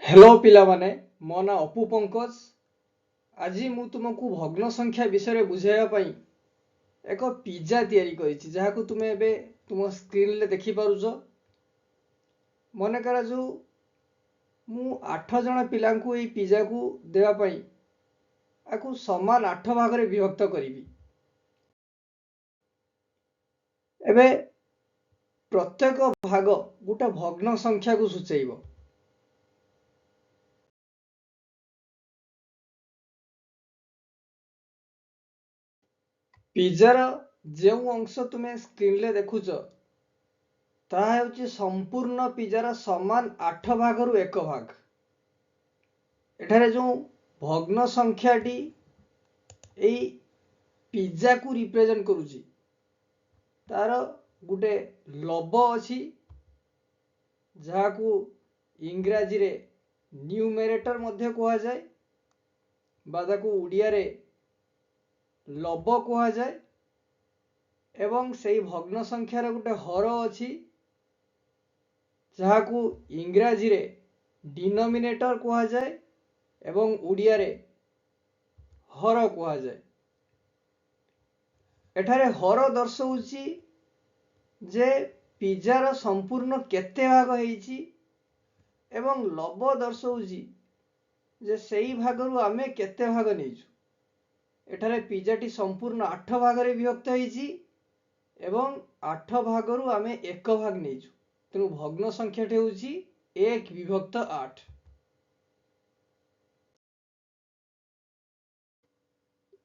Hello ପିଲାମାନେ, ମୋ ନାଁ ଅପୁ ପଙ୍କଜ। ଆଜି ମୁଁ ତୁମକୁ ଭଗ୍ନ ସଂଖ୍ୟା ବିଷୟରେ ବୁଝାଇବା ପାଇଁ ଏକ ପିଜା ତିଆରି କରିଛି, ଯାହାକୁ ତୁମେ ଏବେ ତୁମ ସ୍କ୍ରିନରେ ଦେଖିପାରୁଛ। ମନେକର ଯେଉଁ ମୁଁ 8 ଜଣ ପିଲାଙ୍କୁ ଏଇ ପିଜାକୁ ଦେବା ପାଇଁ ଆକୁ ସମାନ 8 ଭାଗରେ ବିଭକ୍ତ କରିବି। ଏବେ ପ୍ରତ୍ୟେକ ଭାଗ ଗୋଟେ ଭଗ୍ନ ସଂଖ୍ୟାକୁ ସୂଚାଇବ। ପିଜାର ଯେଉଁ ଅଂଶ ତୁମେ ସ୍କ୍ରିନରେ ଦେଖୁଛ, ତାହା ହେଉଛି ସମ୍ପୂର୍ଣ୍ଣ ପିଜାର ସମାନ 8 ଭାଗରୁ 1 ଭାଗ। ଏଠାରେ ଯେଉଁ ଭଗ୍ନ ସଂଖ୍ୟାଟି ଏଇ ପିଜାକୁ ରିପ୍ରେଜେଣ୍ଟ କରୁଛି, ତାର ଗୋଟେ ଲବ ଅଛି, ଯାହାକୁ ଇଂରାଜୀରେ ନ୍ୟୁମେରେଟର ମଧ୍ୟ କୁହାଯାଏ ବା ତାକୁ ଓଡ଼ିଆରେ ଲବ କୁହାଯାଏ, ଏବଂ ସେଇ ଭଗ୍ନ ସଂଖ୍ୟାର ଗୋଟେ ହର ଅଛି, ଯାହାକୁ ଇଂରାଜୀରେ ଡିନୋମିନେଟର କୁହାଯାଏ ଏବଂ ଓଡ଼ିଆରେ ହର କୁହାଯାଏ। ଏଠାରେ ହର ଦର୍ଶାଉଛି ଯେ ପିଜାର ସମ୍ପୂର୍ଣ୍ଣ କେତେ ଭାଗ ହେଇଛି ଏବଂ ଲବ ଦର୍ଶାଉଛି ଯେ ସେଇ ଭାଗରୁ ଆମେ କେତେ ଭାଗ ନେଇଛୁ। ଏଠାରେ ପିଜାଟି ସମ୍ପୂର୍ଣ୍ଣ 8 ଭାଗରେ ବିଭକ୍ତ ହେଇଛି ଏବଂ 8 ଭାଗରୁ ଆମେ 1 ଭାଗ ନେଇଛୁ, ତେଣୁ ଭଗ୍ନ ସଂଖ୍ୟାଟି ହେଉଛି 1 ବିଭକ୍ତ 8।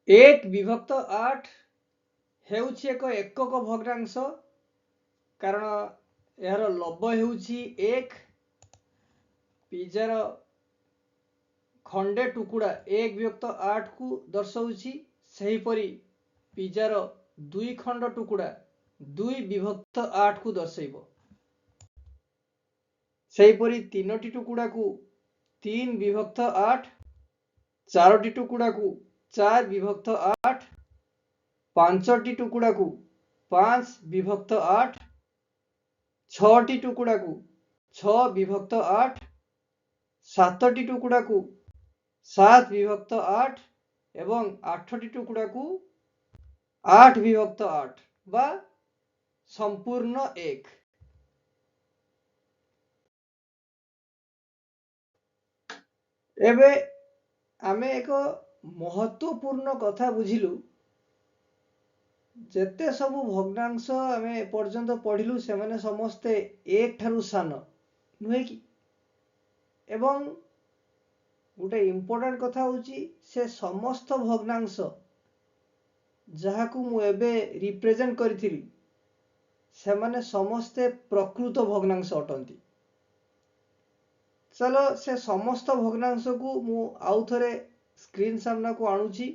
1 ବିଭକ୍ତ 8 ହେଉଛି ଏକ ଏକକ ଭଗ୍ନାଂଶ, କାରଣ ଏହାର ଲବ ହେଉଛି 1। ପିଜାର ଖଣ୍ଡେ ଟୁକୁଡ଼ା 1 ବିଭକ୍ତ 8କୁ ଦର୍ଶାଉଛି, ସେହିପରି ପିଜାର 2 ଖଣ୍ଡ ଟୁକୁଡ଼ା 2 ବିଭକ୍ତ 8କୁ ଦର୍ଶାଇବ। ସେହିପରି 3ଟି ଟୁକୁଡ଼ାକୁ 3 ବିଭକ୍ତ 8, 4ଟି ଟୁକୁଡ଼ାକୁ 4 ବିଭକ୍ତ 8, 5ଟି ଟୁକୁଡ଼ାକୁ 5 ବିଭକ୍ତ 8, 6ଟି ଟୁକୁଡ଼ାକୁ 6 ବିଭକ୍ତ 8, 7ଟି ଟୁକୁଡ଼ାକୁ 7 ବିଭକ୍ତ 8 ଏବଂ 8ଟି ଟୁକୁଡ଼ାକୁ 8 ବିଭକ୍ତ 8 ବା ସମ୍ପୂର୍ଣ୍ଣ 1। ଏବେ ଆମେ ଏକ ମହତ୍ୱପୂର୍ଣ୍ଣ କଥା ବୁଝିଲୁ। ଯେତେ ସବୁ ଭଗ୍ନାଂଶ ଆମେ ଏପର୍ଯ୍ୟନ୍ତ ପଢ଼ିଲୁ, ସେମାନେ ସମସ୍ତେ 1 ଠାରୁ ସାନ ନୁହେଁ କି? ଏବଂ ଗୋଟେ ଇମ୍ପୋର୍ଟାଣ୍ଟ କଥା ହେଉଛି, ସେ ସମସ୍ତ ଭଗ୍ନାଂଶ ଯାହାକୁ ମୁଁ ଏବେ ରିପ୍ରେଜେଣ୍ଟ କରିଥିଲି, ସେମାନେ ସମସ୍ତେ ପ୍ରକୃତ ଭଗ୍ନାଂଶ ଅଟନ୍ତି। ଚାଲ, ସେ ସମସ୍ତ ଭଗ୍ନାଂଶକୁ ମୁଁ ଆଉ ଥରେ ସ୍କ୍ରିନ୍ ସାମ୍ନାକୁ ଆଣୁଛି।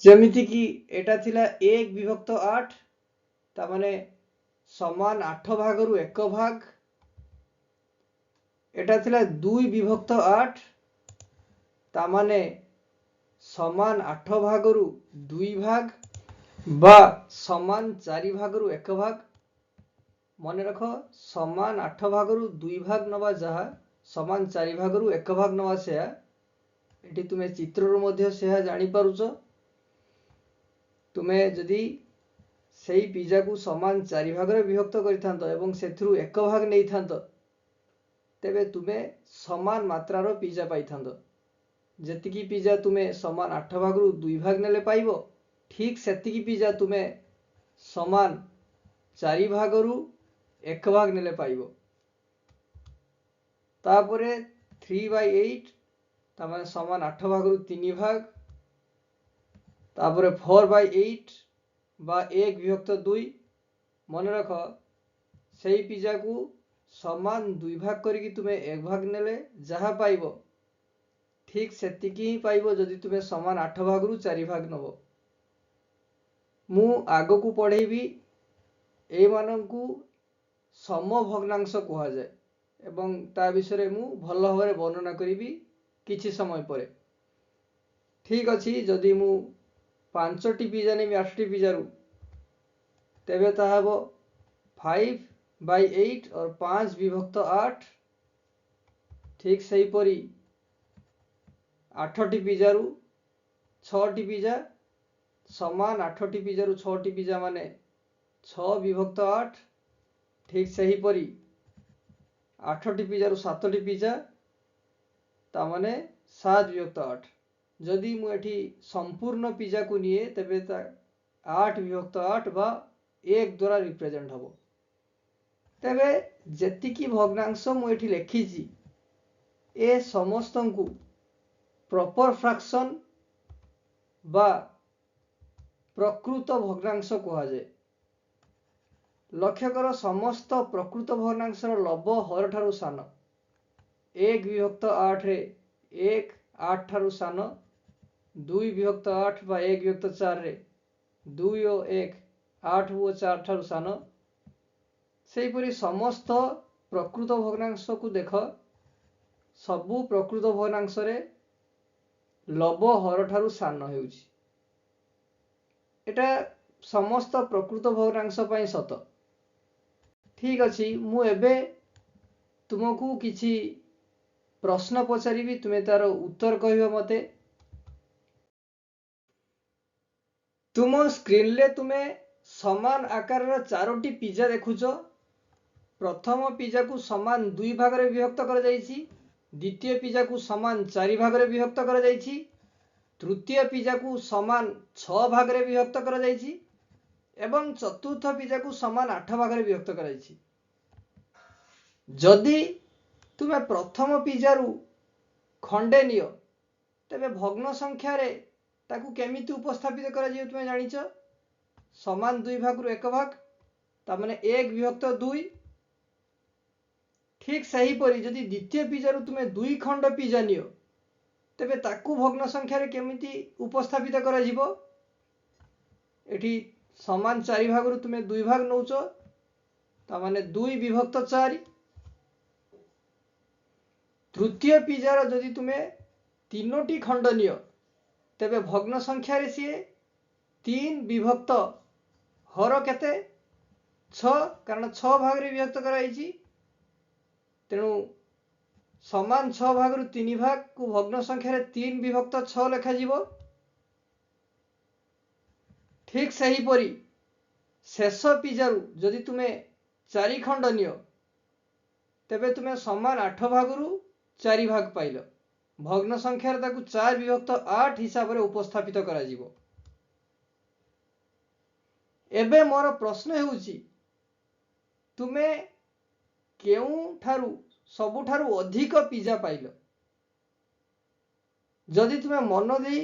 ଯେମିତିକି ଏଇଟା ଥିଲା 1 ବିଭକ୍ତ 8, ତାମାନେ ସମାନ 8 ଭାଗରୁ 1 ଭାଗ। ଏଟା ଥିଲା 2 ବିଭକ୍ତ 8, ତାମାନେ ସମାନ 8 ଭାଗରୁ 2 ଭାଗ ବା ସମାନ 4 ଭାଗରୁ 1 ଭାଗ। ମନେ ରଖ, ସମାନ 8 ଭାଗରୁ 2 ଭାଗ ନେବା ଯାହା, ସମାନ 4 ଭାଗରୁ 1 ଭାଗ ନେବା ସେୟା। ଏଠି ତୁମେ ଚିତ୍ରରୁ ମଧ୍ୟ ସେୟା ଜାଣିପାରୁଛ। ତୁମେ ଯଦି ସେଇ ପିଜାକୁ ସମାନ 4 ଭାଗରେ ବିଭକ୍ତ କରିଥାନ୍ତ ଏବଂ ସେଥିରୁ 1 ଭାଗ ନେଇଥାନ୍ତ, ତେବେ ତୁମେ ସମାନ ମାତ୍ରାର ପିଜା ପାଇଥାନ୍ତ। ଯେତିକି ପିଜା ତୁମେ ସମାନ 8 ଭାଗରୁ 2 ଭାଗ ନେଲେ ପାଇବ, ଠିକ୍ ସେତିକି ପିଜା ତୁମେ ସମାନ 4 ଭାଗରୁ 1 ଭାଗ ନେଲେ ପାଇବ। ତାପରେ 3/8, ତାମାନେ ସମାନ 8 ଭାଗରୁ 3 ଭାଗ। ତାପରେ 4/8 ବା 1 ବିଭକ୍ତ 2। ମନେ ରଖ, ସେଇ ପିଜାକୁ ସମାନ 2 ଭାଗ କରିକି ତୁମେ 1 ଭାଗ ନେଲେ ଯାହା ପାଇବ, ଠିକ୍ ସେତିକି ହିଁ ପାଇବ ଯଦି ତୁମେ ସମାନ 8 ଭାଗରୁ 4 ଭାଗ ନେବ। ମୁଁ ଆଗକୁ ପଢ଼େଇବି, ଏଇମାନଙ୍କୁ ସମଭଗ୍ନାଂଶ କୁହାଯାଏ ଏବଂ ତା ବିଷୟରେ ମୁଁ ଭଲ ଭାବରେ ବର୍ଣ୍ଣନା କରିବି କିଛି ସମୟ ପରେ। ଠିକ୍ ଅଛି, ଯଦି ମୁଁ 5ଟି ପିଜା ନେବି 8ଟି ପିଜାରୁ, ତେବେ ତାହା ହେବ 5 ବାଇ 8 और 5 ବିଭକ୍ତ 8। ଠିକ୍ ସେହିପରି 8ଟି ପିଜାରୁ 6ଟି ପିଜା ସମାନ 8ଟି ପିଜାରୁ 6ଟି ପିଜା ମାନେ 6 ବିଭକ୍ତ 8। ଠିକ୍ ସେହିପରି 8ଟି ପିଜାରୁ 7ଟି ପିଜା ତାମାନେ 7 ବିଭକ୍ତ 8। ଯଦି ମୁଁ ଏଠି ସମ୍ପୂର୍ଣ୍ଣ ପିଜାକୁ ନିଏ ତେବେ ତା 8 ବିଭକ୍ତ 8 ବା 1 ଦ୍ୱାରା ରିପ୍ରେଜେଣ୍ଟ ହେବ। ତେବେ ଯେତିକି ଭଗ୍ନାଂଶ ମୁଁ ଏଠି ଲେଖିଛି ଏ ସମସ୍ତଙ୍କୁ ପ୍ରପର ଫ୍ରାକ୍ସନ୍ ବା ପ୍ରକୃତ ଭଗ୍ନାଂଶ କୁହାଯାଏ। ଲକ୍ଷ୍ୟ କର, ସମସ୍ତ ପ୍ରକୃତ ଭଗ୍ନାଂଶର ଲବ ହର ଠାରୁ ସାନ। 1 ବିଭକ୍ତ 8ରେ 1 8 ଠାରୁ ସାନ, 2 ବିଭକ୍ତ 8 ବା 1 ବିଭକ୍ତ 4ରେ 2 ଓ 1 8 ଓ 4 ଠାରୁ ସାନ। ସେହିପରି ସମସ୍ତ ପ୍ରକୃତ ଭଗ୍ନାଂଶକୁ ଦେଖ, ସବୁ ପ୍ରକୃତ ଭଗ୍ନାଂଶରେ ଲବ ହର ଠାରୁ ସାନ ହେଉଛି। ଏଟା ସମସ୍ତ ପ୍ରକୃତ ଭଗ୍ନାଂଶ ପାଇଁ ସତ। ଠିକ୍ ଅଛି, ମୁଁ ଏବେ ତୁମକୁ କିଛି ପ୍ରଶ୍ନ ପଚାରିବି, ତୁମେ ତାର ଉତ୍ତର କହିବ ମୋତେ। ତୁମ ସ୍କ୍ରିନରେ ତୁମେ ସମାନ ଆକାରର 4ଟି ପିଜା ଦେଖୁଛ। ପ୍ରଥମ ପିଜାକୁ ସମାନ 2 ଭାଗରେ ବିଭକ୍ତ କରାଯାଇଛି, ଦ୍ୱିତୀୟ ପିଜାକୁ ସମାନ 4 ଭାଗରେ ବିଭକ୍ତ କରାଯାଇଛି, ତୃତୀୟ ପିଜାକୁ ସମାନ 6 ଭାଗରେ ବିଭକ୍ତ କରାଯାଇଛି ଏବଂ ଚତୁର୍ଥ ପିଜାକୁ ସମାନ 8 ଭାଗରେ ବିଭକ୍ତ କରାଯାଇଛି। ଯଦି ତୁମେ ପ୍ରଥମ ପିଜାରୁ ଖଣ୍ଡେ ନିଅ ତେବେ ଭଗ୍ନ ସଂଖ୍ୟାରେ ତାକୁ କେମିତି ଉପସ୍ଥାପିତ କରାଯିବ ତୁମେ ଜାଣିଛ? ସମାନ 2 ଭାଗରୁ 1 ଭାଗ, ତାମାନେ 1 ବିଭକ୍ତ 2। ଠିକ୍ ସେହିପରି ଯଦି ଦ୍ୱିତୀୟ ପିଜାରୁ ତୁମେ 2 ଖଣ୍ଡ ପିଜା ନିଅ ତେବେ ତାକୁ ଭଗ୍ନ ସଂଖ୍ୟାରେ କେମିତି ଉପସ୍ଥାପିତ କରାଯିବ? ଏଠି ସମାନ 4 ଭାଗରୁ ତୁମେ 2 ଭାଗ ନେଉଛ, ତାମାନେ 2 ବିଭକ୍ତ 4। ତୃତୀୟ ପିଜାର ଯଦି ତୁମେ 3ଟି ଖଣ୍ଡ ନିଅ ତେବେ ଭଗ୍ନ ସଂଖ୍ୟାରେ ସିଏ 3 ବିଭକ୍ତ ହର କେତେ? 6, କାରଣ 6 ଭାଗରେ ବିଭକ୍ତ କରାଯାଇଛି। ତେଣୁ ସମାନ 6 ଭାଗରୁ 3 ଭାଗକୁ ଭଗ୍ନ ସଂଖ୍ୟାରେ 3 ବିଭକ୍ତ 6 ଲେଖାଯିବ। ଠିକ୍ ସେହିପରି ଶେଷ ପିଜାରୁ ଯଦି ତୁମେ 4 ଖଣ୍ଡ ନିଅ ତେବେ ତୁମେ ସମାନ 8 ଭାଗରୁ 4 ଭାଗ ପାଇଲ। ଭଗ୍ନ ସଂଖ୍ୟାରେ ତାକୁ 4 ବିଭକ୍ତ 8 ହିସାବରେ ଉପସ୍ଥାପିତ କରାଯିବ। ଏବେ ମୋର ପ୍ରଶ୍ନ ହେଉଛି, ତୁମେ କେଉଁଠାରୁ ସବୁଠାରୁ ଅଧିକ ପିଜା ପାଇଲ? ଯଦି ତୁମେ ମନ ଦେଇ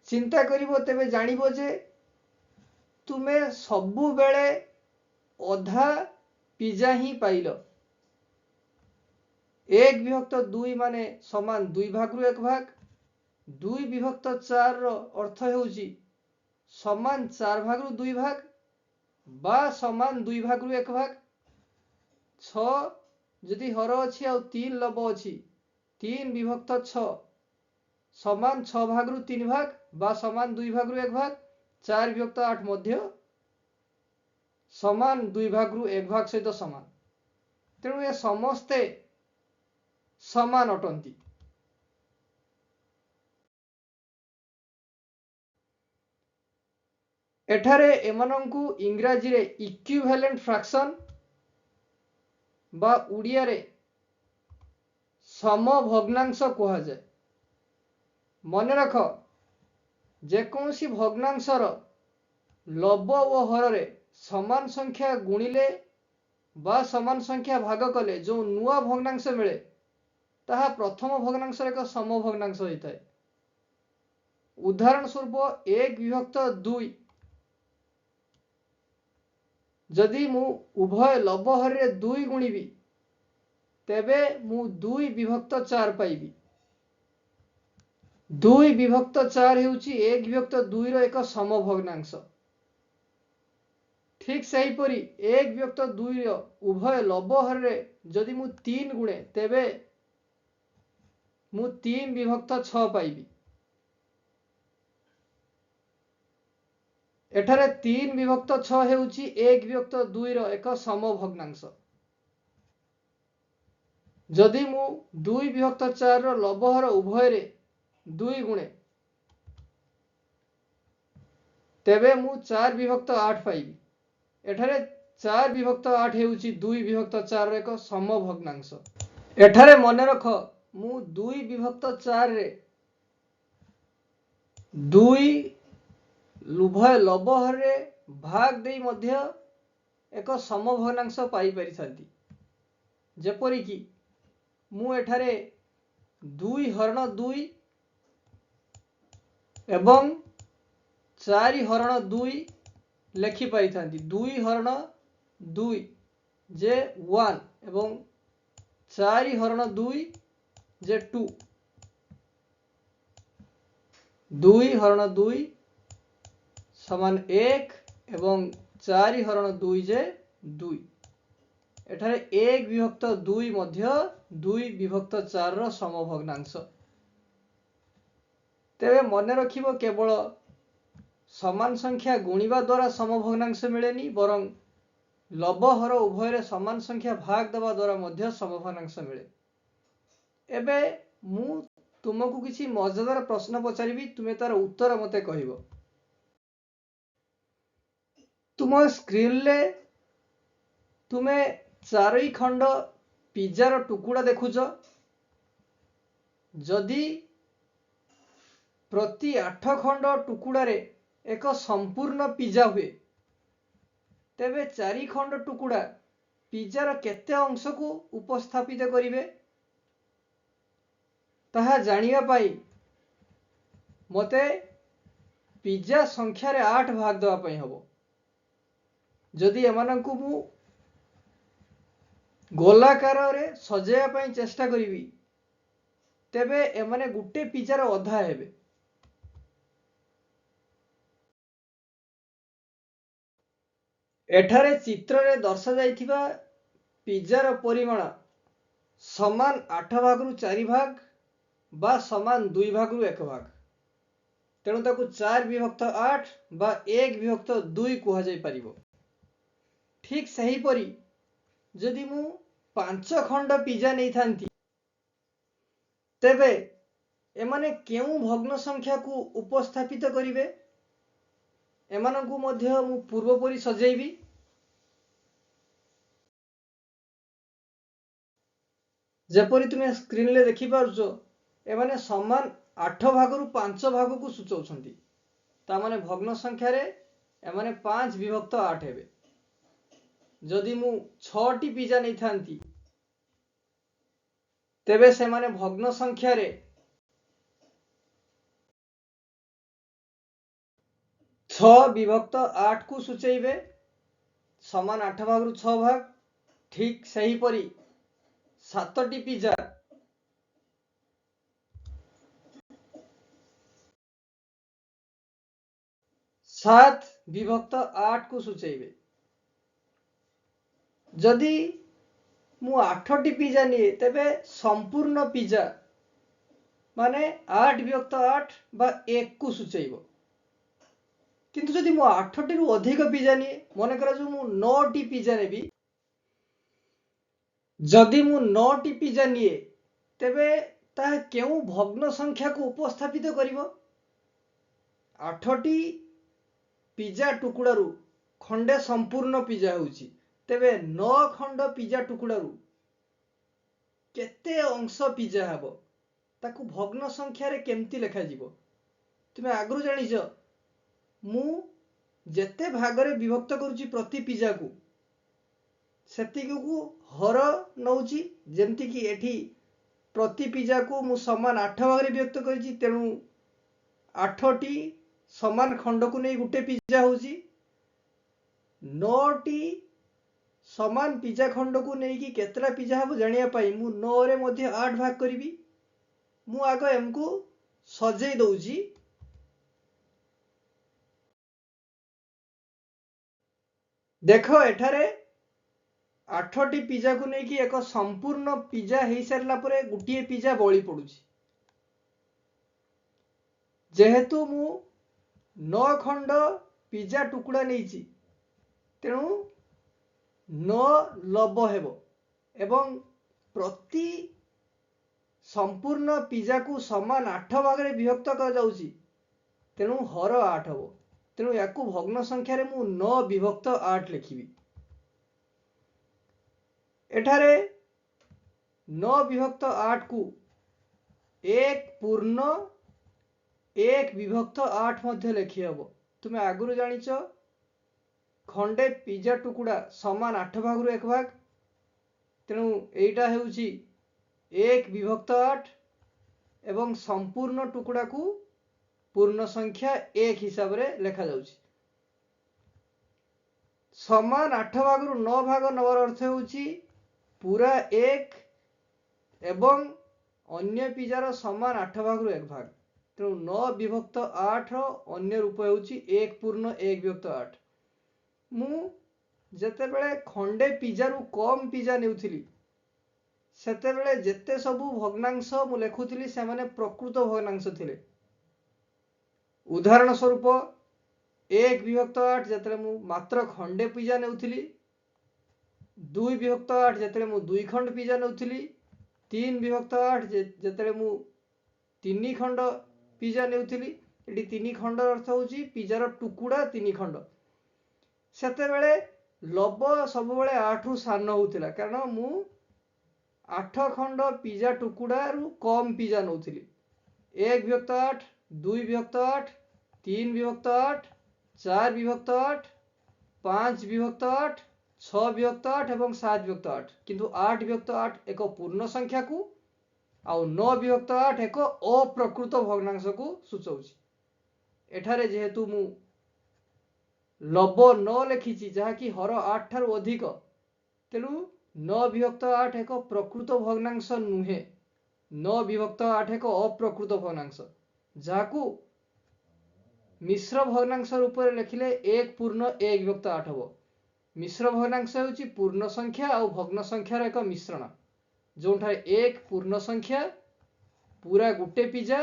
ଚିନ୍ତା କରିବ ତେବେ ଜାଣିବ ଯେ ତୁମେ ସବୁବେଳେ ଅଧା ପିଜା ହିଁ ପାଇଲ। 1 ବିଭକ୍ତ 2 ମାନେ ସମାନ 2 ଭାଗରୁ 1 ଭାଗ, 2 ବିଭକ୍ତ 4ର ଅର୍ଥ ହେଉଛି ସମାନ 4 ଭାଗରୁ 2 ଭାଗ ବା ସମାନ 2 ଭାଗରୁ 1 ଭାଗ। 6 ଯଦି ହର ଅଛି ଆଉ 3 ଲବ ଅଛି, 3 ବିଭକ୍ତ 6 ସମାନ 6 ଭାଗରୁ 3 ଭାଗ ବା ସମାନ 2 ଭାଗରୁ 1 ଭାଗ। 4 ବିଭକ୍ତ 8 ମଧ୍ୟ ସମାନ 2 ଭାଗରୁ 1 ଭାଗ ସହିତ ସମାନ। ତେଣୁ ଏ ସମସ୍ତେ ସମାନ ଅଟନ୍ତି। ଏଠାରେ ଏମାନଙ୍କୁ ଇଂରାଜୀରେ ଇକ୍ୟୁଭାଲେଣ୍ଟ ଫ୍ରାକ୍ସନ୍ ବା ଓଡ଼ିଆରେ ସମଭଗ୍ନାଂଶ କୁହାଯାଏ। ମନେ ରଖ, ଯେକୌଣସି ଭଗ୍ନାଂଶର ଲବ ଓ ହରରେ ସମାନ ସଂଖ୍ୟା ଗୁଣିଲେ ବା ସମାନ ସଂଖ୍ୟା ଭାଗ କଲେ ଯେଉଁ ନୂଆ ଭଗ୍ନାଂଶ ମିଳେ ତାହା ପ୍ରଥମ ଭଗ୍ନାଂଶର ଏକ ସମଭଗ୍ନାଂଶ ହୋଇଥାଏ। ଉଦାହରଣ ସ୍ୱରୂପ 1 ବିଭକ୍ତ 2, ଯଦି ମୁଁ ଉଭୟ ଲବ ହରରେ 2 ଗୁଣିବି ତେବେ ମୁଁ 2 ବିଭକ୍ତ 4 ପାଇବି। 2 ବିଭକ୍ତ 4 ହେଉଛି 1 ବିଭକ୍ତ 2ର ଏକ ସମଭଗ୍ନାଂଶ। ଠିକ୍ ସେହିପରି 1 ବିଭକ୍ତ 2ର ଉଭୟ ଲବ ହରରେ ଯଦି ମୁଁ 3 ଗୁଣେ ତେବେ ମୁଁ 3 ବିଭକ୍ତ 6 ପାଇବି। ଏଠାରେ 3 ବିଭକ୍ତ 6 ହେଉଛି 1 ବିଭକ୍ତ 2ର ଏକ ସମଭଗ୍ନାଂଶ। ଯଦି ମୁଁ 2 ବିଭକ୍ତ 4ର ଲବହର ଉଭୟରେ 2 ଗୁଣେ, ତେବେ ମୁଁ 4 ବିଭକ୍ତ 8 ପାଇବି। ଏଠାରେ 4 ବିଭକ୍ତ 8 ହେଉଛି 2 ବିଭକ୍ତ 4ର ଏକ ସମଭଗ୍ନାଂଶ। ଏଠାରେ ମନେ ରଖ, ମୁଁ 2 ବିଭକ୍ତ 4ରେ 2 ଉଭୟ ଲବହରରେ ଭାଗ ଦେଇ ମଧ୍ୟ ଏକ ସମଭଗ୍ନାଂଶ ପାଇପାରିଥାନ୍ତି। ଯେପରିକି ମୁଁ ଏଠାରେ 2 ହରଣ 2 ଏବଂ 4 ହରଣ 2 ଲେଖିପାରିଥାନ୍ତି। 2 ହରଣ 2 ଯେ 1 ଏବଂ 4 ହରଣ 2 ଯେ 2। 2 ହରଣ 2 ସମାନ 1 ଏବଂ 4 ହରଣ 2 ଯେ 2। ଏଠାରେ 1 ବିଭକ୍ତ 2 ମଧ୍ୟ 2 ବିଭକ୍ତ 4ର ସମଭଗ୍ନାଂଶ। ତେବେ ମନେ ରଖିବ, କେବଳ ସମାନ ସଂଖ୍ୟା ଗୁଣିବା ଦ୍ୱାରା ସମଭଗ୍ନାଂଶ ମିଳେନି, ବରଂ ଲବହର ଉଭୟରେ ସମାନ ସଂଖ୍ୟା ଭାଗ ଦେବା ଦ୍ୱାରା ମଧ୍ୟ ସମଭଗ୍ନାଂଶ ମିଳେ। ଏବେ ମୁଁ ତୁମକୁ କିଛି ମଜାଦାର ପ୍ରଶ୍ନ ପଚାରିବି, ତୁମେ ତାର ଉତ୍ତର ମୋତେ କହିବ। ତୁମ ସ୍କ୍ରିନରେ ତୁମେ 4 ଖଣ୍ଡ ପିଜାର ଟୁକୁଡ଼ା ଦେଖୁଛ। ଯଦି ପ୍ରତି 8 ଖଣ୍ଡ ଟୁକୁଡ଼ାରେ ଏକ ସମ୍ପୂର୍ଣ୍ଣ ପିଜା ହୁଏ, ତେବେ 4 ଖଣ୍ଡ ଟୁକୁଡ଼ା ପିଜାର କେତେ ଅଂଶକୁ ଉପସ୍ଥାପିତ କରିବେ ତାହା ଜାଣିବା ପାଇଁ ମୋତେ ପିଜା ସଂଖ୍ୟାରେ 8 ଭାଗ ଦେବା ପାଇଁ ହେବ। ଯଦି ଏମାନଙ୍କୁ ମୁଁ ଗୋଲାକାରରେ ସଜେଇବା ପାଇଁ ଚେଷ୍ଟା କରିବି, ତେବେ ଏମାନେ ଗୋଟେ ପିଜାର ଅଧା ହେବେ। ଏଠାରେ ଚିତ୍ରରେ ଦର୍ଶାଯାଇଥିବା ପିଜାର ପରିମାଣ ସମାନ 8 ଭାଗରୁ 4 ଭାଗ ବା ସମାନ 2 ଭାଗରୁ 1 ଭାଗ, ତେଣୁ ତାକୁ 4 ବିଭକ୍ତ 8 ବା 1 ବିଭକ୍ତ 2 କୁହାଯାଇପାରିବ। ଠିକ୍ ସେହିପରି ଯଦି ମୁଁ 5 ଖଣ୍ଡ ପିଜା ନେଇଥାନ୍ତି, ତେବେ ଏମାନେ କେଉଁ ଭଗ୍ନ ସଂଖ୍ୟାକୁ ଉପସ୍ଥାପିତ କରିବେ? ଏମାନଙ୍କୁ ମଧ୍ୟ ମୁଁ ପୂର୍ବପରି ସଜେଇବି। ଯେପରି ତୁମେ ସ୍କ୍ରିନରେ ଦେଖିପାରୁଛ, ଏମାନେ ସମାନ 8 ଭାଗରୁ 5 ଭାଗକୁ ସୂଚାଉଛନ୍ତି। ତା ମାନେ ଭଗ୍ନ ସଂଖ୍ୟାରେ ଏମାନେ 5 ବିଭକ୍ତ 8 ହେବେ। ଯଦି ମୁଁ 6ଟି ପିଜା ନେଇଥାନ୍ତି, ତେବେ ସେମାନେ ଭଗ୍ନ ସଂଖ୍ୟାରେ 6 ବିଭକ୍ତ 8କୁ ସୂଚେଇବେ, ସମାନ 8 ଭାଗରୁ 6 ଭାଗ। ଠିକ୍ ସେହିପରି 7ଟି ପିଜା 7 ବିଭକ୍ତ 8କୁ ସୂଚେଇବେ। ଯଦି ମୁଁ 8ଟି ପିଜା ନିଏ, ତେବେ ସମ୍ପୂର୍ଣ୍ଣ ପିଜା ମାନେ 8 ବିଭକ୍ତ 8 ବା 1କୁ ସୂଚେଇବ। କିନ୍ତୁ ଯଦି ମୁଁ 8ଟିରୁ ଅଧିକ ପିଜା ନିଏ, ମନେ କରାଯାଉ ମୁଁ 9ଟି ପିଜା ନେବି, ଯଦି ମୁଁ 9ଟି ପିଜା ନିଏ, ତେବେ ତାହା କେଉଁ ଭଗ୍ନ ସଂଖ୍ୟାକୁ ଉପସ୍ଥାପିତ କରିବ? 8ଟି ପିଜା ଟୁକୁଡ଼ାରୁ ଖଣ୍ଡେ ସମ୍ପୂର୍ଣ୍ଣ ପିଜା ହେଉଛି, ତେବେ 9 ଖଣ୍ଡ ପିଜା ଟୁକୁଡ଼ାରୁ କେତେ ଅଂଶ ପିଜା ହେବ? ତାକୁ ଭଗ୍ନ ସଂଖ୍ୟାରେ କେମିତି ଲେଖାଯିବ? ତୁମେ ଆଗରୁ ଜାଣିଛ, ମୁଁ ଯେତେ ଭାଗରେ ବିଭକ୍ତ କରୁଛି ପ୍ରତି ପିଜାକୁ ସେତିକିକୁ ହର ନଉଛି। ଯେମିତିକି ଏଠି ପ୍ରତି ପିଜାକୁ ମୁଁ ସମାନ 8 ଭାଗରେ ବିଭକ୍ତ କରିଛି, ତେଣୁ 8ଟି ସମାନ ଖଣ୍ଡକୁ ନେଇ ଗୋଟେ ପିଜା ହେଉଛି। 9ଟି ସମାନ ପିଜା ଖଣ୍ଡକୁ ନେଇକି କେତେଟା ପିଜା ହେବ ଜାଣିବା ପାଇଁ ମୁଁ 9ରେ ମଧ୍ୟ 8 ଭାଗ କରିବି। ମୁଁ ଆଗ ଏମକୁ ସଜେଇ ଦଉଛି। ଦେଖ, ଏଠାରେ 8ଟି ପିଜାକୁ ନେଇକି ଏକ ସମ୍ପୂର୍ଣ୍ଣ ପିଜା ହେଇସାରିଲା ପରେ ଗୋଟିଏ ପିଜା ବଳି ପଡୁଛି। ଯେହେତୁ ମୁଁ 9 ଖଣ୍ଡ ପିଜା ଟୁକୁଡ଼ା ନେଇଛି, ତେଣୁ 9 ଲବ ହେବ ଏବଂ ପ୍ରତି ସମ୍ପୂର୍ଣ୍ଣ ପିଜାକୁ ସମାନ 8 ଭାଗରେ ବିଭକ୍ତ କରାଯାଉଛି, ତେଣୁ ହର 8 ହେବ। ତେଣୁ ୟାକୁ ଭଗ୍ନ ସଂଖ୍ୟାରେ ମୁଁ 9 ବିଭକ୍ତ 8 ଲେଖିବି। ଏଠାରେ 9 ବିଭକ୍ତ 8କୁ 1 ପୂର୍ଣ୍ଣ 1 ବିଭକ୍ତ 8 ମଧ୍ୟ ଲେଖି ହେବ। ତୁମେ ଆଗରୁ ଜାଣିଛ ଖଣ୍ଡେ ପିଜା ଟୁକୁଡ଼ା ସମାନ 8 ଭାଗରୁ 1 ଭାଗ, ତେଣୁ ଏଇଟା ହେଉଛି 1 ବିଭକ୍ତ 8 ଏବଂ ସମ୍ପୂର୍ଣ୍ଣ ଟୁକୁଡ଼ାକୁ ପୂର୍ଣ୍ଣ ସଂଖ୍ୟା 1 ହିସାବରେ ଲେଖାଯାଉଛି। ସମାନ 8 ଭାଗରୁ 9 ଭାଗ ନେବାର ଅର୍ଥ ହେଉଛି ପୁରା 1 ଏବଂ ଅନ୍ୟ ପିଜାର ସମାନ 8 ଭାଗରୁ 1 ଭାଗ। ତେଣୁ 9 ବିଭକ୍ତ 8ର ଅନ୍ୟ ରୂପ ହେଉଛି 1 ପୂର୍ଣ୍ଣ 1 ବିଭକ୍ତ 8। ମୁଁ ଯେତେବେଳେ ଖଣ୍ଡେ ପିଜାରୁ କମ୍ ପିଜା ନେଉଥିଲି, ସେତେବେଳେ ଯେତେ ସବୁ ଭଗ୍ନାଂଶ ମୁଁ ଲେଖୁଥିଲି ସେମାନେ ପ୍ରକୃତ ଭଗ୍ନାଂଶ ଥିଲେ। ଉଦାହରଣ ସ୍ୱରୂପ 1 ବିଭକ୍ତ 8 ଯେତେବେଳେ ମୁଁ ମାତ୍ର ଖଣ୍ଡେ ପିଜା ନେଉଥିଲି, 2 ବିଭକ୍ତ 8 ଯେତେବେଳେ ମୁଁ 2 ଖଣ୍ଡ ପିଜା ନେଉଥିଲି, 3 ବିଭକ୍ତ 8 ଯେତେବେଳେ ମୁଁ 3 ଖଣ୍ଡ ପିଜା ନେଉଥିଲି, ଏଠି 3 ଖଣ୍ଡର ଅର୍ଥ ହେଉଛି ପିଜାର ଟୁକୁଡ଼ା 3 ଖଣ୍ଡ, ସେତେବେଳେ ଲବ ସବୁବେଳେ 8ରୁ ସାନ ହେଉଥିଲା, କାରଣ ମୁଁ 8 ଖଣ୍ଡ ପିଜା ଟୁକୁଡ଼ାରୁ କମ୍ ପିଜା ନେଉଥିଲି। 1 ବିଭକ୍ତ 8, 2 ବିଭକ୍ତ 8, 3 ବିଭକ୍ତ 8, 4 ବିଭକ୍ତ 8, 5 ବିଭକ୍ତ 8, 6 ବିଭକ୍ତ 8 ଏବଂ 7 ବିଭକ୍ତ 8। କିନ୍ତୁ 8 ବିଭକ୍ତ 8 ଏକ ପୂର୍ଣ୍ଣ ସଂଖ୍ୟାକୁ ଆଉ 9 ବିଭକ୍ତ 8 ଏକ ଅପ୍ରକୃତ ଭଗ୍ନାଂଶକୁ ସୂଚାଉଛି। ଏଠାରେ ଯେହେତୁ ମୁଁ ଲବ 9 ଲେଖିଛି, ଯାହାକି ହର 8 ଠାରୁ ଅଧିକ, ତେଣୁ 9 ବିଭକ୍ତ 8 ଏକ ପ୍ରକୃତ ଭଗ୍ନାଂଶ ନୁହେଁ। 9 ବିଭକ୍ତ 8 ଏକ ଅପ୍ରକୃତ ଭଗ୍ନାଂଶ, ଯାହାକୁ ମିଶ୍ର ଭଗ୍ନାଂଶ ରୂପରେ ଲେଖିଲେ 1 ପୂର୍ଣ୍ଣ 1 ବିଭକ୍ତ 8 ହେବ। ମିଶ୍ର ଭଗ୍ନାଂଶ ହେଉଛି ପୂର୍ଣ୍ଣ ସଂଖ୍ୟା ଆଉ ଭଗ୍ନ ସଂଖ୍ୟାର ଏକ ମିଶ୍ରଣ, ଯେଉଁଠାରେ 1 ପୂର୍ଣ୍ଣ ସଂଖ୍ୟା ପୁରା ଗୋଟେ ପିଜା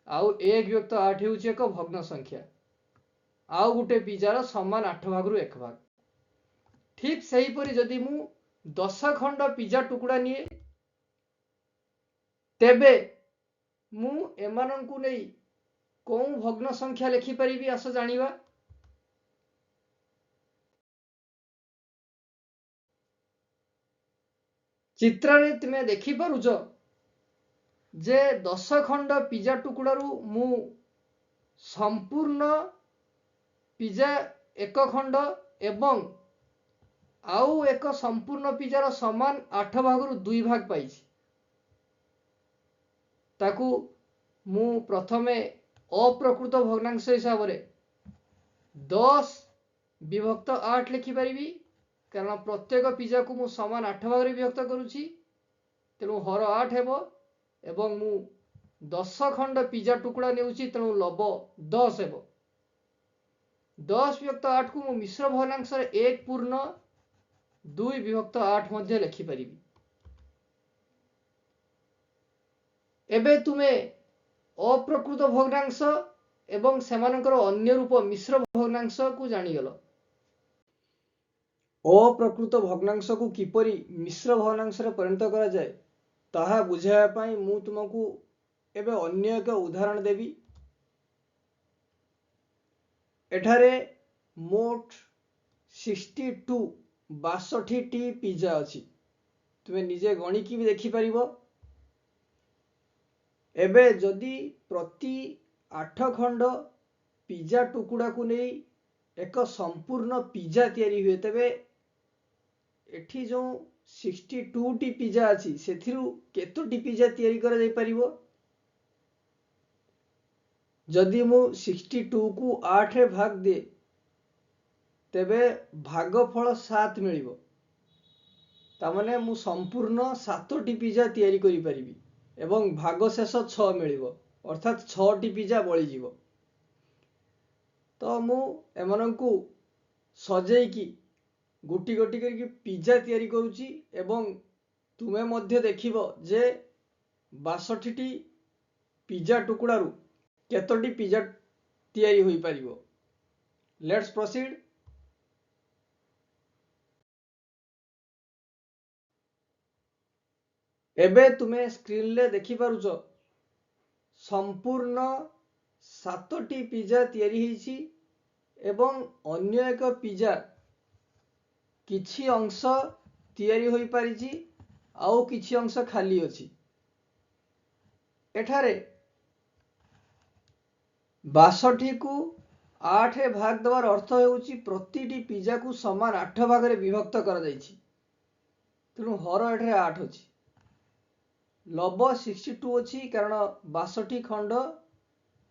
ଆଉ 1 ବିଭକ୍ତ 8 ହେଉଛି ଏକ ଭଗ୍ନ ସଂଖ୍ୟା ଆଉ ଗୋଟେ ପିଜାର ସମାନ 8 ଭାଗରୁ 1 ଭାଗ। ଠିକ୍ ସେହିପରି ଯଦି ମୁଁ 10 ଖଣ୍ଡ ପିଜା ଟୁକୁଡ଼ା ନିଏ, ତେବେ ମୁଁ ଏମାନଙ୍କୁ ନେଇ କେଉଁ ଭଗ୍ନ ସଂଖ୍ୟା ଲେଖିପାରିବି ଆସ ଜାଣିବା। ଚିତ୍ରରେ ତୁମେ ଦେଖିପାରୁଛ ଯେ 10 ଖଣ୍ଡ ପିଜା ଟୁକୁଡ଼ାରୁ ମୁଁ ସମ୍ପୂର୍ଣ୍ଣ ପିଜା 1 ଖଣ୍ଡ ଏବଂ ଆଉ ଏକ ସମ୍ପୂର୍ଣ୍ଣ ପିଜାର ସମାନ 8 ଭାଗରୁ 2 ଭାଗ ପାଇଛି। ତାକୁ ମୁଁ ପ୍ରଥମେ ଅପ୍ରକୃତ ଭଗ୍ନାଂଶ ହିସାବରେ 10 ବିଭକ୍ତ 8 ଲେଖିପାରିବି, କାରଣ ପ୍ରତ୍ୟେକ ପିଜାକୁ ମୁଁ ସମାନ 8 ଭାଗରେ ବିଭକ୍ତ କରୁଛି, ତେଣୁ ହର 8 ହେବ ଏବଂ ମୁଁ 10 ଖଣ୍ଡ ପିଜା ଟୁକୁଡ଼ା ନେଉଛି, ତେଣୁ ଲବ 10 ହେବ। 10 ବିଭକ୍ତ 8କୁ ମୁଁ ମିଶ୍ର ଭଗ୍ନାଂଶରେ 1 ପୂର୍ଣ୍ଣ 2 ବିଭକ୍ତ 8 ମଧ୍ୟ ଲେଖିପାରିବି। ଏବେ ତୁମେ ଅପ୍ରକୃତ ଭଗ୍ନାଂଶ ଏବଂ ସେମାନଙ୍କର ଅନ୍ୟ ରୂପ ମିଶ୍ର ଭଗ୍ନାଂଶକୁ ଜାଣିଗଲ। ଅପ୍ରକୃତ ଭଗ୍ନାଂଶକୁ କିପରି ମିଶ୍ର ଭଗ୍ନାଂଶରେ ପରିଣତ କରାଯାଏ ତାହା ବୁଝାଇବା ପାଇଁ ମୁଁ ତୁମକୁ ଏବେ ଅନ୍ୟ ଏକ ଉଦାହରଣ ଦେବି। ଏଠାରେ ମୋଟ 62 62ଟି ପିଜା ଅଛି, ତୁମେ ନିଜେ ଗଣିକି ବି ଦେଖିପାରିବ। ଏବେ ଯଦି ପ୍ରତି 8 ଖଣ୍ଡ ପିଜା ଟୁକୁଡ଼ାକୁ ନେଇ ଏକ ସମ୍ପୂର୍ଣ୍ଣ ପିଜା ତିଆରି ହୁଏ, ତେବେ ଏଠି ଯେଉଁ 62ଟି ପିଜା ଅଛି ସେଥିରୁ କେତୋଟି ପିଜା ତିଆରି କରାଯାଇପାରିବ? ଯଦି ମୁଁ 62କୁ 8ରେ ଭାଗ ଦିଏ ତେବେ ଭାଗଫଳ 7 ମିଳିବ, ତାମାନେ ମୁଁ ସମ୍ପୂର୍ଣ୍ଣ 7ଟି ପିଜା ତିଆରି କରିପାରିବି ଏବଂ ଭାଗଶେଷ 6 ମିଳିବ, ଅର୍ଥାତ୍ 6ଟି ପିଜା ବଳିଯିବ। ତ ମୁଁ ଏମାନଙ୍କୁ ସଜେଇକି ଗୋଟି ଗୋଟି କରିକି ପିଜା ତିଆରି କରୁଛି ଏବଂ ତୁମେ ମଧ୍ୟ ଦେଖିବ ଯେ 62ଟି ପିଜା ଟୁକୁଡ଼ାରୁ କେତୋଟି ପିଜା ତିଆରି ହୋଇପାରିବ। Let's proceed. ଏବେ ତୁମେ ସ୍କ୍ରିନରେ ଦେଖିପାରୁଛ ସମ୍ପୂର୍ଣ୍ଣ 7ଟି ପିଜା ତିଆରି ହେଇଛି ଏବଂ ଅନ୍ୟ ଏକ ପିଜା କିଛି ଅଂଶ ତିଆରି ହୋଇପାରିଛି, ଆଉ କିଛି ଅଂଶ ଖାଲି ଅଛି। ଏଠାରେ 62କୁ 8 ଭାଗ ଦେବାର ଅର୍ଥ ହେଉଛି ପ୍ରତିଟି ପିଜାକୁ ସମାନ 8 ଭାଗରେ ବିଭକ୍ତ କରାଯାଇଛି, ତେଣୁ ହର ଏଠାରେ 8 ଅଛି। ଲବ 62 ଅଛି କାରଣ 62 ଖଣ୍ଡ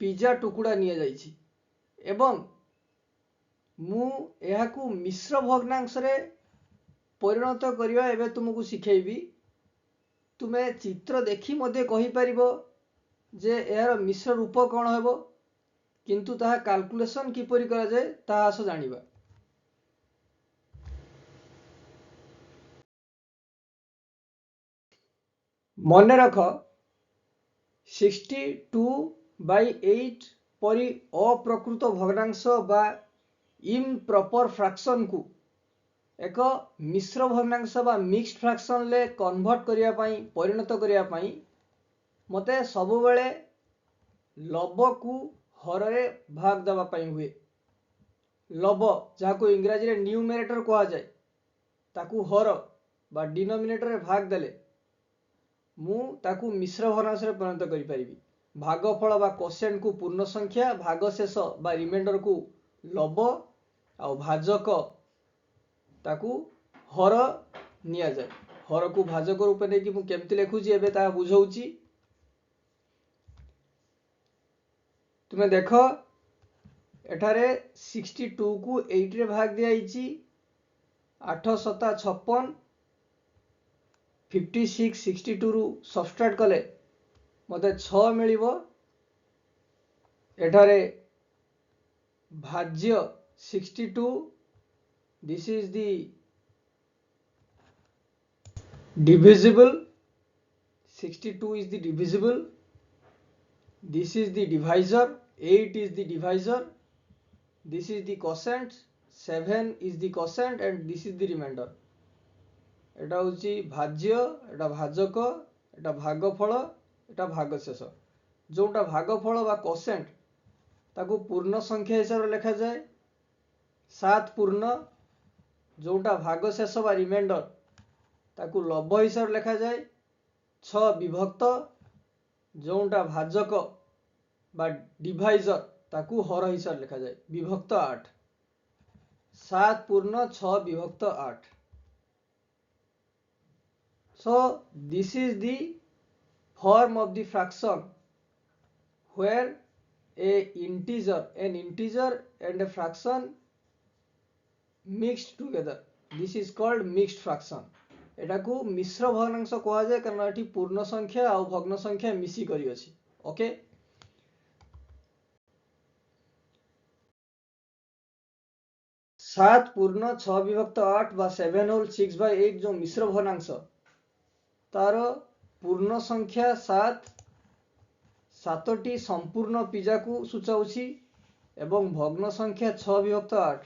ପିଜା ଟୁକୁଡ଼ା ନିଆଯାଇଛି ଏବଂ ମୁଁ ଏହାକୁ ମିଶ୍ର ଭଗ୍ନାଂଶରେ ପରିଣତ କରିବା ଏବେ ତୁମକୁ ଶିଖେଇବି। ତୁମେ ଚିତ୍ର ଦେଖି ମଧ୍ୟ କହିପାରିବ ଯେ ଏହାର ମିଶ୍ର ରୂପ କ'ଣ ହେବ, କିନ୍ତୁ ତାହା କାଲକୁଲେସନ୍ କିପରି କରାଯାଏ ତାହା ଆସ ଜାଣିବା। ମନେ ରଖ 62/8 ପରି ଅପ୍ରକୃତ ଭଗ୍ନାଂଶ ବା ଇମ୍ପ୍ରପର ଫ୍ରାକ୍ସନକୁ ଏକ ମିଶ୍ର ଭଗ୍ନାଂଶ ବା ମିକ୍ସଡ ଫ୍ରାକ୍ସନରେ କନଭର୍ଟ କରିବା ପାଇଁ, ପରିଣତ କରିବା ପାଇଁ ମୋତେ ସବୁବେଳେ ଲବକୁ ହରରେ ଭାଗ ଦେବା ପାଇଁ ହୁଏ। ଲବ, ଯାହାକୁ ଇଂରାଜୀରେ ନ୍ୟୁମେରେଟର କୁହାଯାଏ, ତାକୁ ହର ବା ଡିନୋମିନେଟରରେ ଭାଗ ଦେଲେ ମୁଁ ତାକୁ ମିଶ୍ର ଭଗ୍ନାଂଶରେ ପରିଣତ କରିପାରିବି। ଭାଗଫଳ ବା କୋସେଣ୍ଟକୁ ପୂର୍ଣ୍ଣ ସଂଖ୍ୟା, ଭାଗଶେଷ ବା ରିମାଇଣ୍ଡରକୁ ଲବ, ଆଉ ଭାଜକ ତାକୁ ହର ନିଆଯାଏ। ହରକୁ ଭାଜକ ରୂପେ ନେଇକି ମୁଁ କେମିତି ଲେଖୁଛି ଏବେ ତାହା ବୁଝଉଛି। ତୁମେ ଦେଖ ଏଠାରେ 62କୁ 8ରେ ଭାଗ ଦିଆଯାଇଛି, 8 ସତା 56, 56 62ରୁ ସବଷ୍ଟ୍ରାକ୍ଟ କଲେ ମୋତେ 6 ମିଳିବ। ଏଠାରେ ଭାଜ୍ୟ 62, this is the divisible, 62 is the divisible, this is the divisor, 8 is the divisor, this is the quotient, 7 is the quotient and this is the remainder. ଏଟା ହେଉଛି ଭାଜ୍ୟ, ଏଟା ଭାଜକ, ଏଟା ଭାଗଫଳ, ଏଟା ଭାଗଶେଷ। ଯେଉଁଟା ଭାଗଫଳ ବା କୋସେଣ୍ଟ ତାକୁ ପୂର୍ଣ୍ଣ ସଂଖ୍ୟା ହିସାବରେ ଲେଖାଯାଏ 7 ପୂର୍ଣ୍ଣ, ଯେଉଁଟା ଭାଗଶେଷ ବା ରିମାଇଣ୍ଡର ତାକୁ ଲବ ହିସାବରେ ଲେଖାଯାଏ 6 ବିଭକ୍ତ, ଯେଉଁଟା ଭାଜକ ବା ଡିଭାଇଜର ତାକୁ ହର ହିସାବରେ ଲେଖାଯାଏ ବିଭକ୍ତ 8, 7 ପୂର୍ଣ୍ଣ 6 ବିଭକ୍ତ 8। So this is the form of the fraction where an integer and a fraction mixed together. This is called mixed fraction. ଏଟାକୁ ମିଶ୍ର ଭଗ୍ନାଂଶ କୁହାଯାଏ କାରଣ ଏଠି ପୂର୍ଣ୍ଣ ସଂଖ୍ୟା ଆଉ ଭଗ୍ନ ସଂଖ୍ୟା ମିଶି କରି ଅଛି। ଓକେ, 7 ପୂର୍ଣ୍ଣ 6 ବିଭକ୍ତ 8 ବା 7 whole 6/8 ଯେଉଁ ମିଶ୍ର ଭଗ୍ନାଂଶ ତାର ପୂର୍ଣ୍ଣ ସଂଖ୍ୟା 7, 7ଟି ସମ୍ପୂର୍ଣ୍ଣ ପିଜାକୁ ସୂଚାଉଛି ଏବଂ ଭଗ୍ନ ସଂଖ୍ୟା 6 ବିଭକ୍ତ 8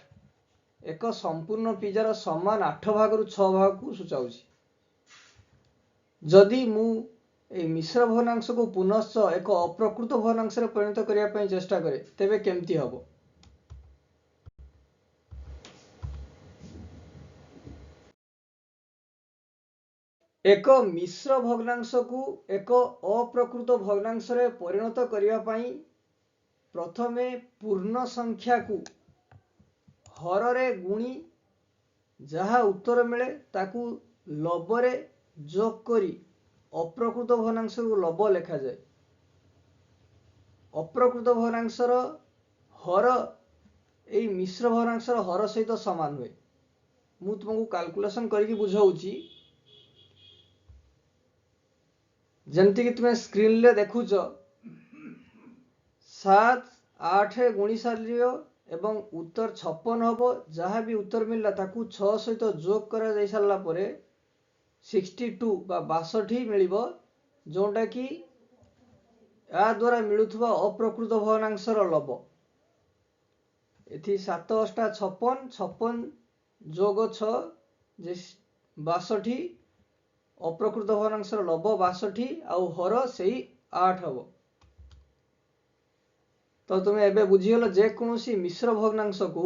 ଏକ ସମ୍ପୂର୍ଣ୍ଣ ପିଜାର ସମାନ 8 ଭାଗରୁ 6 ଭାଗକୁ ସୂଚାଉଛି। ଯଦି ମୁଁ ଏହି ମିଶ୍ର ଭଗ୍ନାଂଶକୁ ପୁନଶ୍ଚ ଏକ ଅପ୍ରକୃତ ଭଗ୍ନାଂଶରେ ପରିଣତ କରିବା ପାଇଁ ଚେଷ୍ଟା କରେ ତେବେ କେମିତି ହେବ? ଏକ ମିଶ୍ର ଭଗ୍ନାଂଶକୁ ଏକ ଅପ୍ରକୃତ ଭଗ୍ନାଂଶରେ ପରିଣତ କରିବା ପାଇଁ ପ୍ରଥମେ ପୂର୍ଣ୍ଣ ସଂଖ୍ୟାକୁ ହରରେ ଗୁଣି ଯାହା ଉତ୍ତର ମିଳେ ତାକୁ ଲବରେ ଯୋଗ କରି ଅପ୍ରକୃତ ଭଗ୍ନାଂଶକୁ ଲବ ଲେଖାଯାଏ। ଅପ୍ରକୃତ ଭଗ୍ନାଂଶର ହର ଏଇ ମିଶ୍ର ଭଗ୍ନାଂଶର ହର ସହିତ ସମାନ ହୁଏ। ମୁଁ ତୁମକୁ କାଲକୁଲେସନ କରିକି ବୁଝାଉଛି। ଯେମିତିକି ତୁମେ ସ୍କ୍ରିନରେ ଦେଖୁଛ 7 8 ଗୁଣି ସାରିବ ଏବଂ ଉତ୍ତର 56 ହେବ। ଯାହା ବି ଉତ୍ତର ମିଳିଲା ତାକୁ 6 ସହିତ ଯୋଗ କରାଯାଇ ସାରିଲା ପରେ 62 ବା 62 ମିଳିବ, ଯେଉଁଟାକି ଏହା ଦ୍ୱାରା ମିଳୁଥିବା ଅପ୍ରକୃତ ଭଗ୍ନାଂଶର ଲବ। ଏଠି ସାତ ଅଷ୍ଟା 56, 56 ଯୋଗ 6 ଯେ 62। ଅପ୍ରକୃତ ଭଗ୍ନାଂଶର ଲବ 62 ଆଉ ହର ସେଇ 8 ହବ। ତ ତୁମେ ଏବେ ବୁଝିଗଲ ଯେକୌଣସି ମିଶ୍ର ଭଗ୍ନାଂଶକୁ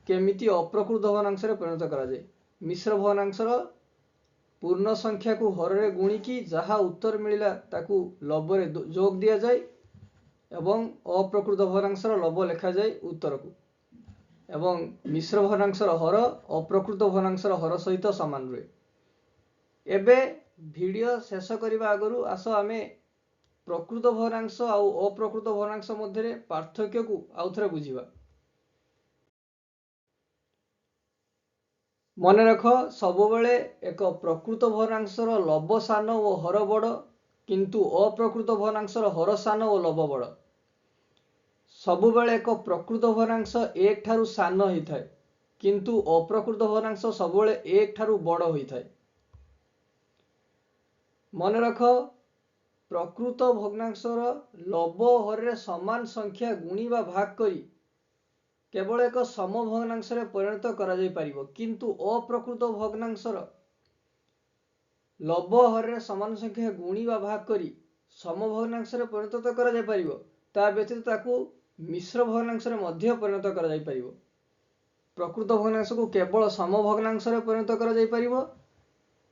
କେମିତି ଅପ୍ରକୃତ ଭଗ୍ନାଂଶରେ ପରିଣତ କରାଯାଏ। ମିଶ୍ର ଭଗ୍ନାଂଶର ପୂର୍ଣ୍ଣ ସଂଖ୍ୟାକୁ ହରରେ ଗୁଣିକି ଯାହା ଉତ୍ତର ମିଳିଲା ତାକୁ ଲବରେ ଯୋଗ ଦିଆଯାଏ ଏବଂ ଅପ୍ରକୃତ ଭଗ୍ନାଂଶର ଲବ ଲେଖାଯାଏ ଉତ୍ତରକୁ, ଏବଂ ମିଶ୍ର ଭଗ୍ନାଂଶର ହର ଅପ୍ରକୃତ ଭଗ୍ନାଂଶର ହର ସହିତ ସମାନ ରୁହେ। ଏବେ ଭିଡ଼ିଓ ଶେଷ କରିବା ଆଗରୁ ଆସ ଆମେ ପ୍ରକୃତ ଭଗ୍ନାଂଶ ଆଉ ଅପ୍ରକୃତ ଭଗ୍ନାଂଶ ମଧ୍ୟରେ ପାର୍ଥକ୍ୟକୁ ଆଉଥରେ ବୁଝିବା। ମନେ ରଖ, ସବୁବେଳେ ଏକ ପ୍ରକୃତ ଭଗ୍ନାଂଶର ଲବ ସାନ ଓ ହର ବଡ଼, କିନ୍ତୁ ଅପ୍ରକୃତ ଭଗ୍ନାଂଶର ହର ସାନ ଓ ଲବ ବଡ଼। ସବୁବେଳେ ଏକ ପ୍ରକୃତ ଭଗ୍ନାଂଶ 1 ଠାରୁ ସାନ ହୋଇଥାଏ, କିନ୍ତୁ ଅପ୍ରକୃତ ଭଗ୍ନାଂଶ ସବୁବେଳେ 1 ଠାରୁ ବଡ଼ ହୋଇଥାଏ। ମନେ ରଖ, ପ୍ରକୃତ ଭଗ୍ନାଂଶର ଲବ ହରରେ ସମାନ ସଂଖ୍ୟା ଗୁଣି ବା ଭାଗ କରି କେବଳ ଏକ ସମଭଗ୍ନାଂଶରେ ପରିଣତ କରାଯାଇପାରିବ, କିନ୍ତୁ ଅପ୍ରକୃତ ଭଗ୍ନାଂଶର ଲବ ହରରେ ସମାନ ସଂଖ୍ୟା ଗୁଣି ବା ଭାଗ କରି ସମଭଗ୍ନାଂଶରେ ପରିଣତ ତ କରାଯାଇପାରିବ, ତା ବ୍ୟତୀତ ତାକୁ ମିଶ୍ର ଭଗ୍ନାଂଶରେ ମଧ୍ୟ ପରିଣତ କରାଯାଇପାରିବ। ପ୍ରକୃତ ଭଗ୍ନାଂଶକୁ କେବଳ ସମଭଗ୍ନାଂଶରେ ପରିଣତ କରାଯାଇପାରିବ,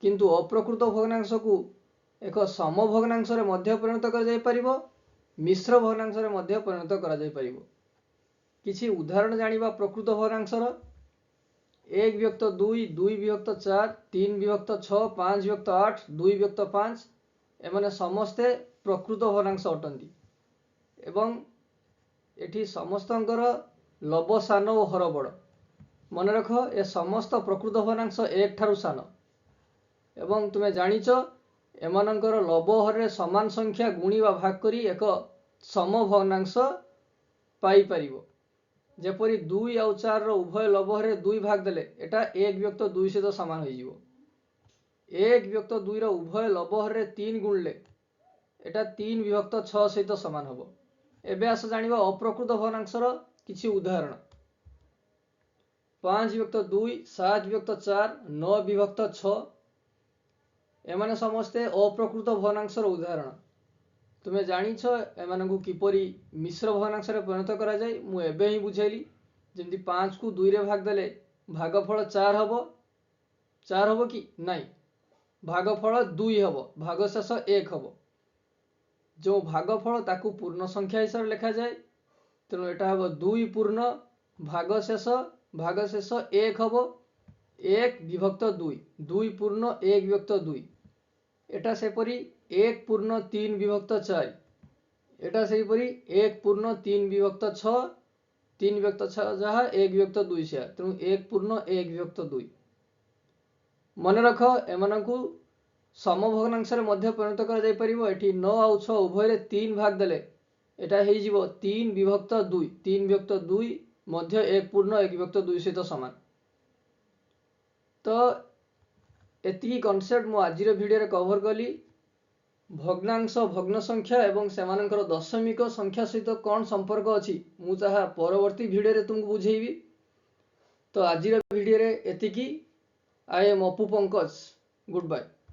କିନ୍ତୁ ଅପ୍ରକୃତ ଭଗ୍ନାଂଶକୁ ଏକ ସମଭଗ୍ନାଂଶରେ ମଧ୍ୟ ପରିଣତ କରାଯାଇପାରିବ, ମିଶ୍ର ଭଗ୍ନାଂଶରେ ମଧ୍ୟ ପରିଣତ କରାଯାଇପାରିବ। କିଛି ଉଦାହରଣ ଜାଣିବା ପ୍ରକୃତ ଭଗ୍ନାଂଶର। 1 ବିଭକ୍ତ 2, 2 ବିଭକ୍ତ 4, 3 ବିଭକ୍ତ 6, 5 ବିଭକ୍ତ 8, 2 ବିଭକ୍ତ 5, ଏମାନେ ସମସ୍ତେ ପ୍ରକୃତ ଭଗ୍ନାଂଶ ଅଟନ୍ତି ଏବଂ ଏଠି ସମସ୍ତଙ୍କର ଲବ ସାନ ଓ ହର ବଡ଼। ମନେ ରଖ, ଏ ସମସ୍ତ ପ୍ରକୃତ ଭଗ୍ନାଂଶ 1 ଠାରୁ ସାନ ଏବଂ ତୁମେ ଜାଣିଛ ଏମାନଙ୍କର ଲବ ହରରେ ସମାନ ସଂଖ୍ୟା ଗୁଣି ବା ଭାଗ କରି ଏକ ସମଭଗ୍ନାଂଶ ପାଇପାରିବ। ଯେପରି 2 ଆଉ 4ର ଉଭୟ ଲବ ହରରେ 2 ଭାଗ ଦେଲେ ଏଟା 1 ବିଭକ୍ତ 2 ସହିତ ସମାନ ହୋଇଯିବ। 1 ବିଭକ୍ତ 2ର ଉଭୟ ଲବ ହରରେ 3 ଗୁଣିଲେ ଏଟା 3 ବିଭକ୍ତ 6 ସହିତ ସମାନ ହେବ। ଏବେ ଆସ ଜାଣିବା ଅପ୍ରକୃତ ଭଗ୍ନାଂଶର କିଛି ଉଦାହରଣ। 5 ବିଭକ୍ତ 2, 7 ବିଭକ୍ତ 4, 9 ବିଭକ୍ତ 6, ଏମାନେ ସମସ୍ତେ ଅପ୍ରକୃତ ଭଗ୍ନାଂଶର ଉଦାହରଣ। ତୁମେ ଜାଣିଛ ଏମାନଙ୍କୁ କିପରି ମିଶ୍ର ଭଗ୍ନାଂଶରେ ପରିଣତ କରାଯାଏ, ମୁଁ ଏବେ ହିଁ ବୁଝେଇଲି। ଯେମିତି 5କୁ 2ରେ ଭାଗ ଦେଲେ ଭାଗଫଳ 4 ହେବ, 4 ହେବ କି ନାଇଁ? ଭାଗଫଳ 2 ହେବ, ଭାଗଶେଷ 1 ହେବ। ଯେଉଁ ଭାଗଫଳ ତାକୁ ପୂର୍ଣ୍ଣ ସଂଖ୍ୟା ହିସାବରେ ଲେଖାଯାଏ, ତେଣୁ ଏଟା ହେବ 2 ପୂର୍ଣ୍ଣ ଭାଗଶେଷ, ଭାଗଶେଷ 1 ହେବ, 1 ବିଭକ୍ତ 2, 2 ପୂର୍ଣ୍ଣ 1 ବିଭକ୍ତ 2। ଏଟା ସେପରି 1 ପୂର୍ଣ୍ଣ 3 ବିଭକ୍ତ 4, ଏଟା ସେହିପରି 1 ପୂର୍ଣ୍ଣ 3 ବିଭକ୍ତ 6, 3 ବିଭକ୍ତ 6 ଯାହା 1 ବିଭକ୍ତ 2 ସେୟା, ତେଣୁ 1 ପୂର୍ଣ୍ଣ 1 ବିଭକ୍ତ 2। ମନେ ରଖ, ଏମାନଙ୍କୁ ସମଭଗ୍ନାଂଶରେ ମଧ୍ୟ ପରିଣତ କରାଯାଇପାରିବ। ଏଠି 9 ଆଉ 6 ଉଭୟରେ 3 ଭାଗ ଦେଲେ ଏଟା ହେଇଯିବ 3 ବିଭକ୍ତ 2, 3 ବିଭକ୍ତ 2 ମଧ୍ୟ 1 ପୂର୍ଣ୍ଣ 1 ବିଭକ୍ତ 2 ସହିତ ସମାନ। ତ ଏତିକି କନସେପ୍ଟ ମୁଁ ଆଜିର ଭିଡ଼ିଓରେ କଭର କଲି। ଭଗ୍ନାଂଶ, ଭଗ୍ନ ସଂଖ୍ୟା ଏବଂ ସେମାନଙ୍କର ଦଶମିକ ସଂଖ୍ୟା ସହିତ କ'ଣ ସମ୍ପର୍କ ଅଛି ମୁଁ ତାହା ପରବର୍ତ୍ତୀ ଭିଡ଼ିଓରେ ତୁମକୁ ବୁଝେଇବି। ତ ଆଜିର ଭିଡ଼ିଓରେ ଏତିକି। I am Apu Pankaj, good bye.